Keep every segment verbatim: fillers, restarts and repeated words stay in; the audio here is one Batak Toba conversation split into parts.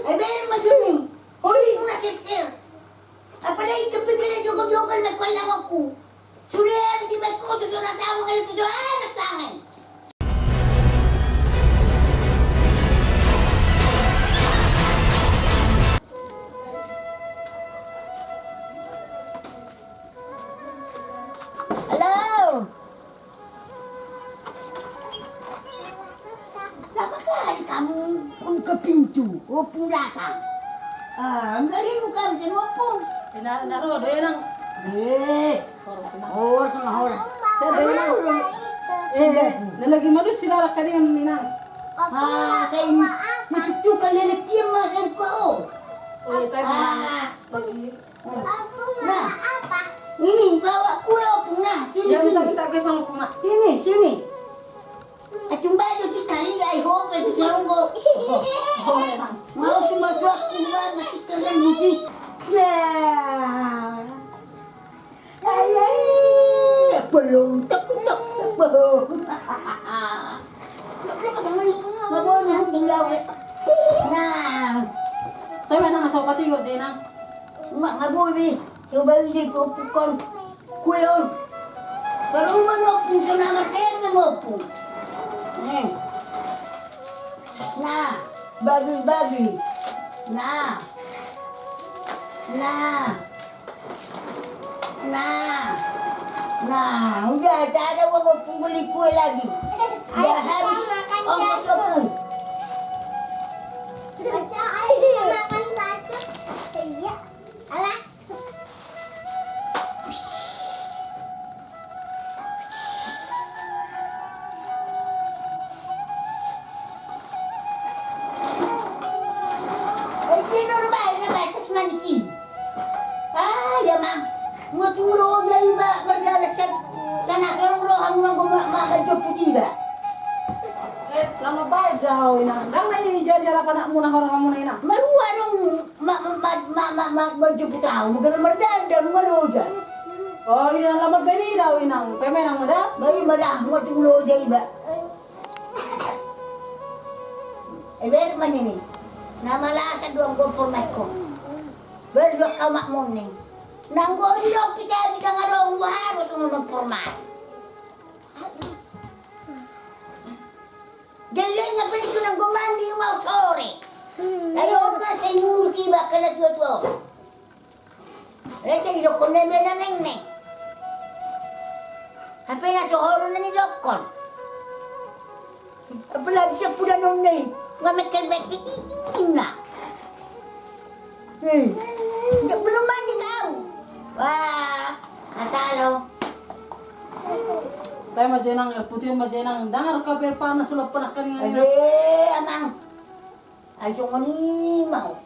Ai bereng ma jolo i. Holi muna sesser. Apalagi kepikiran jogo-jogo na kuan lamoku. Sude ari di baik kotu so na sama ngai tu jo anak tangai. Halo. Lama kali kamu buka pintu, Ompung datang. Ah, enggak rindu kamu sama Ompung. Ina, ina ro do, Inang. Eh. Horas, Inang. Horas, Inang, horas. Saya do, Inang. Eh, na lagi malus si larak karingan, Inang. Ah, saya ini. Itu tuh kalian kiam masa kau. Oh, iya, tapi Inang. Ah. Lagi Nah, ini bawa kue Ompung, nah, sini, sini. Sini, sini. Acung baju di kali ya, iho pe di sarunggo. Mau semua dua keluar masih keren musik. Nah. Belum tek tek belum. Nah. Tapi Inang, asa patigor jo, Inang. Nga, nga boi be. Coba i jadi popukon kue on. Baru ma Ompung so nama tete Ompung. Nih. Nah, bagi-bagi. Nah. Nah. Nah. Nah, udah tak ada uang Ompung beli kue lagi. Udah habis ongkos Ompung. Baca aja makan bacot. Iya. Alah. Oi, kino do baen na batas manisi. Ah, ya, Mang. Ngo tulo jadi ba berjalan sen. Sana sorong roham nunggu ma, ma, ma jopu tiba. Eh, lama bae jau, Inang. Ndang na i jadi alap anakmuna, horong hamuna, Inang. Marua dong. Ma, ma, ma, ma, ma, ma, manjemput au, ma gana mardandan, ma loja. Oh, Inang, lamat bani dau, Inang. Pe menang ma da? Bani ma da, ma tu loja iba. Eber ma nini. Na malasa duang gompor maiko. Ber duang kau makmuni. Nanggo di dong kita di tangah dong, gua harus ngono pormat. Gelleng apa ni sunang gomandi mau sore. Ayo ma sai muruk iba kena tua-tua. Rese didokkon nembe na nengneng. Hape na sohoron na nidokkon. Apalagi sapudanon na i. Nga mekkel-mekkel inna. Hei, nggak belum mandi kau. Wah, asal lo. Tahe ma jo, Inang, air putih ma jo, Inang. Ndang adong kabar panas, sulap panakkan, Inang. Ade, Amang. Ai songon i ma ho.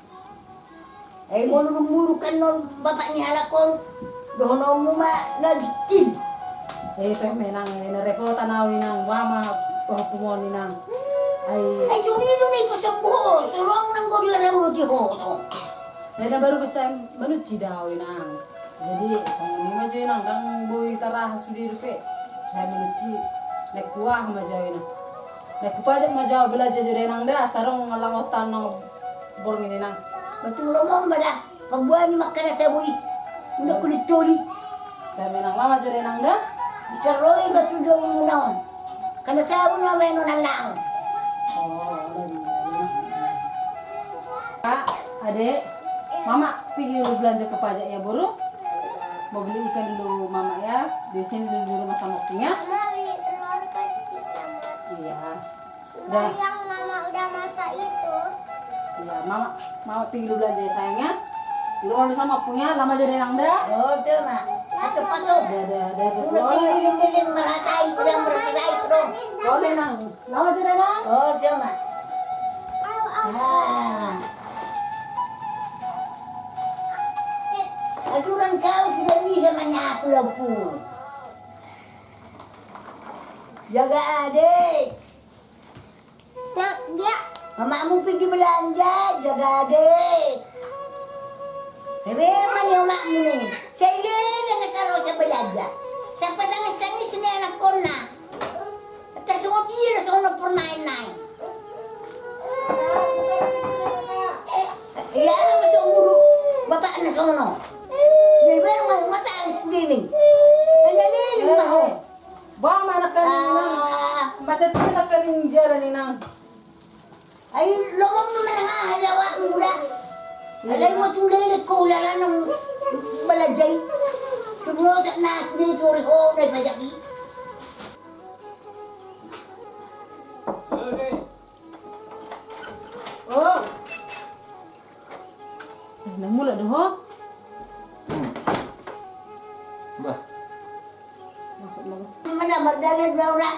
Ai molo dung muruk kan non bapak ni halak on. Dohononmu ma na gittin. Eh, tahe ma, Inang, eh, na repotan au, Inang, mama, oh, pungon, Inang. Ai. Ai songon i do na i pasombu ho, sorong nang godang na uruti ho. Ai na baru basa manunci do au, Inang. Jadi songon i ma jo, Inang, ndang boi taraha sude dope. Sai manunci. Naek kuah ma jo, Inang. Naek kupajak ma jo, belanja jo da, Inang, da, asa adong langotan nang borngin, Inang. Betul lo mom ma da. Pabuani makkana sabui. Nda kulit toli. Tahe ma, Inang, lama jo da, Inang, da. Bisa roi batu jong munaon. Kana sabun ma meno nalang. Oh, Pak, Ade, Mama pigi dulu belanja ke pajak ya, Boru. Mau beli ikan dulu Mama ya. Di sini dulu di rumah sama Ompung ya. Mama beli telur kan kita, Ma. Iya. Telur yang Mama udah masak itu. Iya, Mama, Mama pigi dulu belanja ya, sayang ya. Di rumah dulu sama Ompung ya, lama jo da, Inang, da. Oh, tuh, Ma. Lama, Ma. Ada, ada, ada. Udah sini, lilin-lilin, meratai, sedang meratai, sedang. Boleh, Nang. Lama jo da, Nang. Oh, dia, Ma. Ah. Aturan kau sudah bisa menyapu lampu. Jaga ade. Nah, dia. Mamamu pigi belanja, jaga ade. Hebe ma ni omakmu ni. Sai leleng asa ro sa belanja. Sampe tangis-tangis ni anakkonna. Tar songon dia do songon ompur maen nai. Eh, Ia, masa umur bapakna sono. Ni, baru mau matang sendiri. Hanya lele mau. Ba, mana kali nang? Ah. Macam mana kali jalan ni nang? Ai, lomo mana hanya wak muda. Alai mau tung lele ko ulalan nang balajai. Tunggu tak nak ni tori ho na pajaki. Oh. Eh, na mulak do ho. Bah. Maksud lo? Mana mardalan, Laura?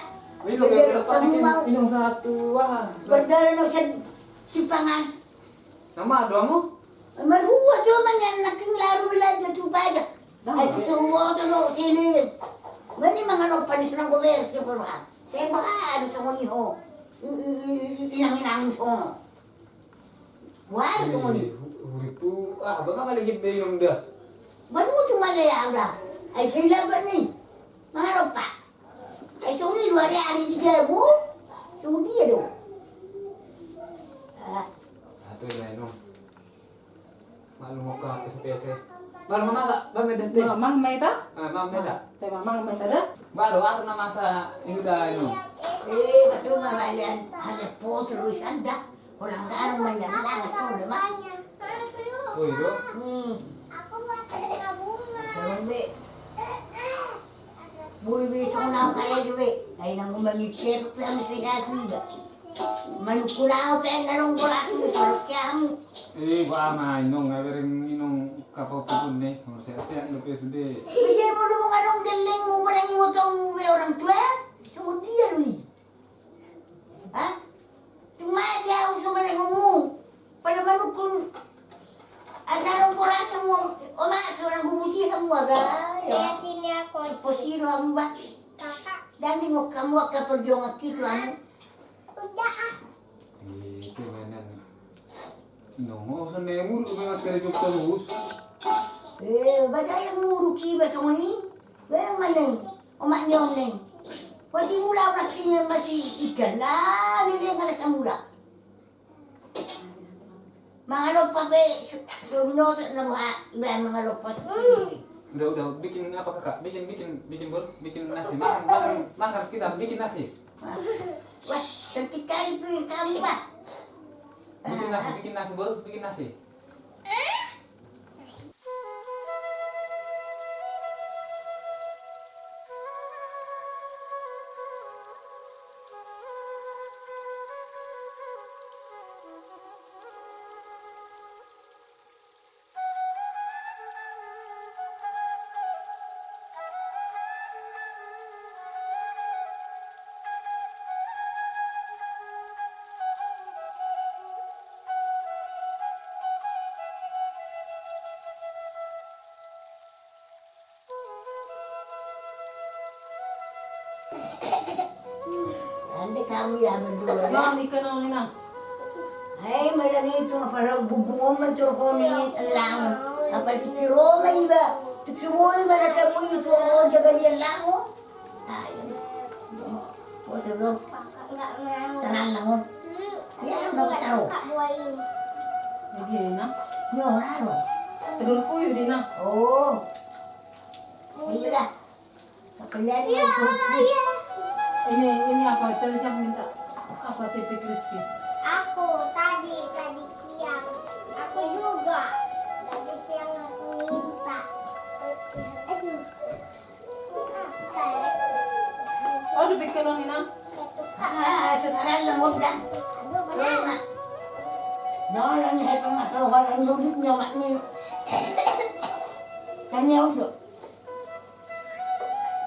Ini lo, kayak minum satu, wah. Mardalan, no, sen-, simpangan. Sama doamu? Marhua cuma yang nak lalu belanja tu pajak. Ai tu semua tu lo sini. Mani mangan opan di senang gobe, sudah berhak. Saya bahan sama iho. Inang-inang sono. Wah, songoni. Huripu, ah, banga male gede inum dah. Baru tu male ya udah. Ai sila berni. Mangan opa. Ai songoni dua hari hari di jabu. Songoni dia do. Ah. Atu ya inum. Malu mau ke P S P S. Malu mamasak, bang, meda teh. Mang, mang, mai ta? Ah, mang, meda. Teh, mang, mang, mai ta dah. Baru aku na masa ini dah ini. Eh, betul, Bang, kalian ada po terus anda. Ulang garung banyak langas tuh, udah, Mak. Oh, iya. Hmm. Seru, Be. Bui, Be, sono karya juga, Be. Lain aku mami cek, yang sehat juga. Manukun au pe na dong bolas ni, parut ke hamu. Eh, gua ama inong, ngabereng inong kapau pupun ne, mau sehat-sehat dope sude. Iya, mau dong ngadong geleng, mau barang ingot au be orang tua, sebut dia lui. Hah? Cuma aja au sebenarnya ngomong. Pada manukun, na dong bolas hamu, oma, seorang bubusi hamu aga, ya. Lihat ini aku. Posiro hamu, Bah. Kakak. Dan di muka-muka perjuangan kita, hamu. Udah, ah. Itu mainan. Nongo sana muruk banget kali jok terus. Eh, badai muruk iba songoni. Barang mana? Omak nyong ne. Wajib mula omak kini masih ikan. Lah, lele ngala samula. Mangalompa pe, su-, suruh notot na buha, iba mangalompa sendiri. Udah, udah, bikin apa, Kakak? Bikin, bikin, bikin, Bor, bikin nasi. Makan, makan, makan, kita bikin nasi. Wah, cantik kali piring kamu, Bah. Bikin nasi, bikin nasi, Bor, bikin nasi. Ande kamu ya berdua ya. Mami kenal ni nang. Hai, madan itu apa orang bubung omen turkoni lang. Apa itu di Roma iba. Tuk suboi mana kamu itu orang jaga dia lang. Ayo. Oh, sebelum. Terang lang. Ya, nggak tahu. Jadi ya, nang. Nyo, raro. Telur puyuh di nang. Oh. Ini dah. Apa jadi itu? Ini, ini apa? Tadi siapa minta apa, pipi crispy? Aku tadi, tadi siang. Aku juga. Tadi siang aku minta. Aduh. Ini apa ya? Oh, udah bikin dong, Inang. Ah, sekarang lah udah. Aduh, kenapa? Jangan hanya saya pernah soal yang duduk nyamak ni. Kan ya udah.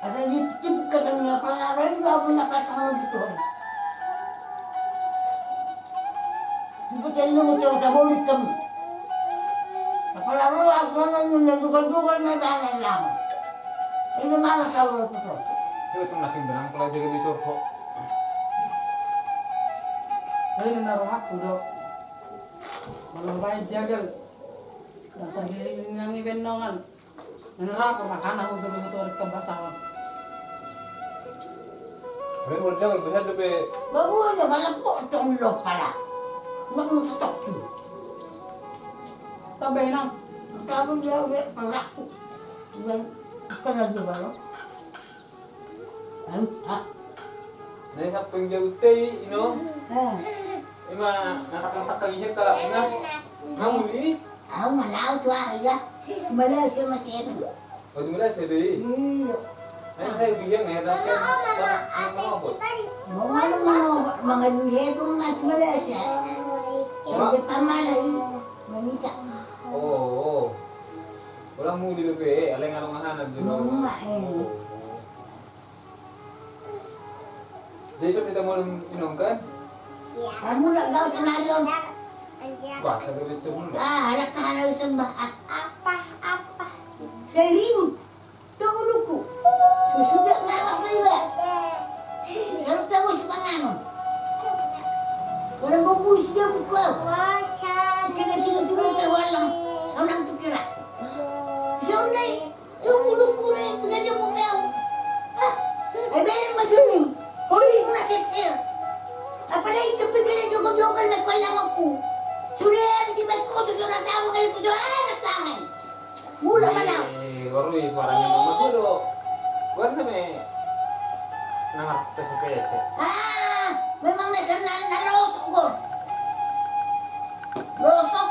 Ada di, di bukan yang apa, apa itu, apa nak pasang gitu. Di bukan lu mau tahu, tahu itu. Apa lalu, apa nang nang dugal-dugal na bangan lang. Ini mana tahu itu. Itu pernah sing bilang kalau jadi itu kok. Ini naruh aku dok. Kalau baik jagal. Datang ini nang iben nongan. Nang rako makanan untuk motor kebasaran. Ini mau jangan bisa dope. Babu aja malah potong lo pala. Nang setok tu. Tambah, Inang. Tambah dia, dia, anakku. Dia, ikan lagi, Bang. Anu, ah. Nah, sampai jauh teh, Ino. Ah. Ima, nak tak tak lagi nyet tak, Inang. Kamu ni? Au ma laho tu aha, ya. Malaysia masih ada. Oh, di Malaysia do i? Iya. Ayo, ayo, biar nggak ada kan. Mau nganu, mau mangaduhi hepung mati Malaysia. Kalau dia pamala i, manita. Oh, oh. Orang mau di B P, alai ngarong ahanan di rumah. Rumah, eh. Oh, oh. Jadi, so kita mau minum kan? Iya. Kamu nak gaul kemari, Om? Wah, sampai betul. Ah, ada kahana sembah. Ah. Apa, apa? Seribu. Tong uluku. Susudak mama tu iba. Lalu tahu si panganon. Orang bau bulu si jabu kau. Kena sini turun ke walang. Sonang tu kira. Sonai. Tong uluku re, pegaja bupeu. Ah, ai bereng ma gini. Holi muna sesel. Apalagi kepikiran jogo-jogo na kualang aku. Sudah ada di baik kau tu sudah sama kali pujo anak tangan. Mula mana? Eh, baru ini suaranya mama tu do. Gua na me. Nang pesek-pesek. Ah, memang na senang na losok gua. Losok.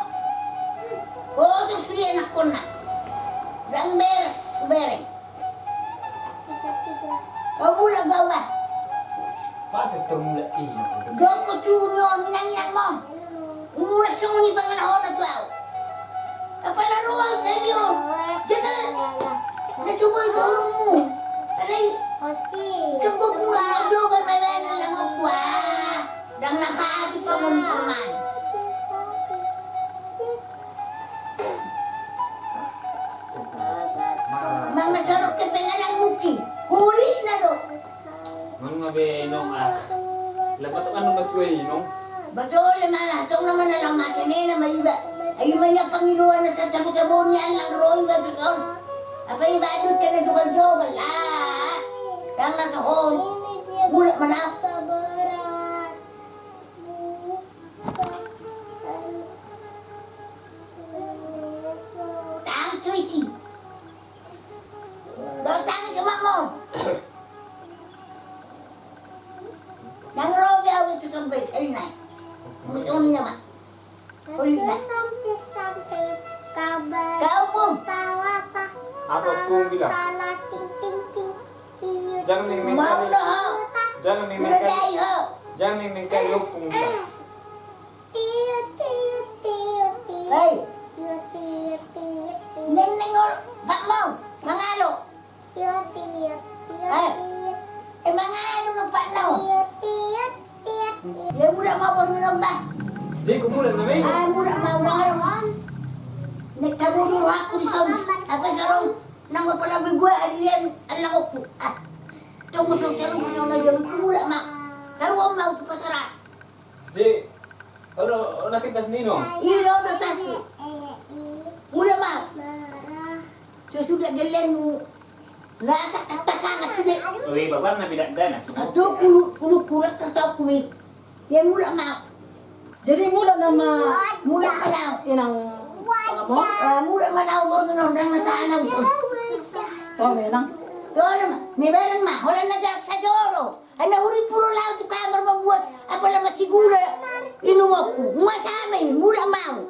Kau tu sudah anak kau na. Dang beres, bereng. Kau mula gawa. Pas itu mula ini. Joko tu nyo minang-minang mong. Mula songoni pangalahona tu au. Apala roa sadio. Jaga. Na sumoi bormu. Alai. Kebo mula jogal main-main alang aku ah. Dang na padu songoni pemain. Mang na sorok ke pengalang mungkin. Huli na do. Mang na be nong ah. Lepat tu anu matua i nong. Betul le mana tong na mana lamate nena ma iba. Ayo manya pangiruan na sacabo-cabo ni alang roi ba tu son. Apa iba adut kena jogal-jogal lah. Dang na sohon. Mula mana. Tang cuisi. Dotang si mamo. Nang robi au itu sampai sarinai. Musuh ni nama. Kulit na. Kau pun. Apa pun bilang? Jangan ning ning kali. Jangan ning ning kali. Jangan ning ning kali opung bilang. Hei. Neng neng ol, Pak Mau, mangalo. Eh. Eh, mangalo no Pak Mau. Ya mula mau baru nambah. Jadi kumula na mei. Ah, mula mau baru. Nek tabu di rohakku di son. Apa sarong? Nang apa na be gua harian alangokku. Ah. Tunggu so sarong na jadi kumula ma. Taruan mau tu pasaran. Di, ono, ono na kita sini no. Iya, ono tas. Mula ma. Sesudah gelengmu. Lah tak tak tak sudah. Oi, bapak na bilang dana. Atau kulu kulu kurang tak tahu kumi. Ya mula ma. Jadi mula nama mula kalau inang kamu. Ah, mula ma lau bau nang nang tanam. Tahu menang. Tahu nama. Ni bareng ma. Holan na jak sajoro. Ana huri puro lao tu kamar mambuat apa lama sigula inumonku. Mua sama i, mula mau.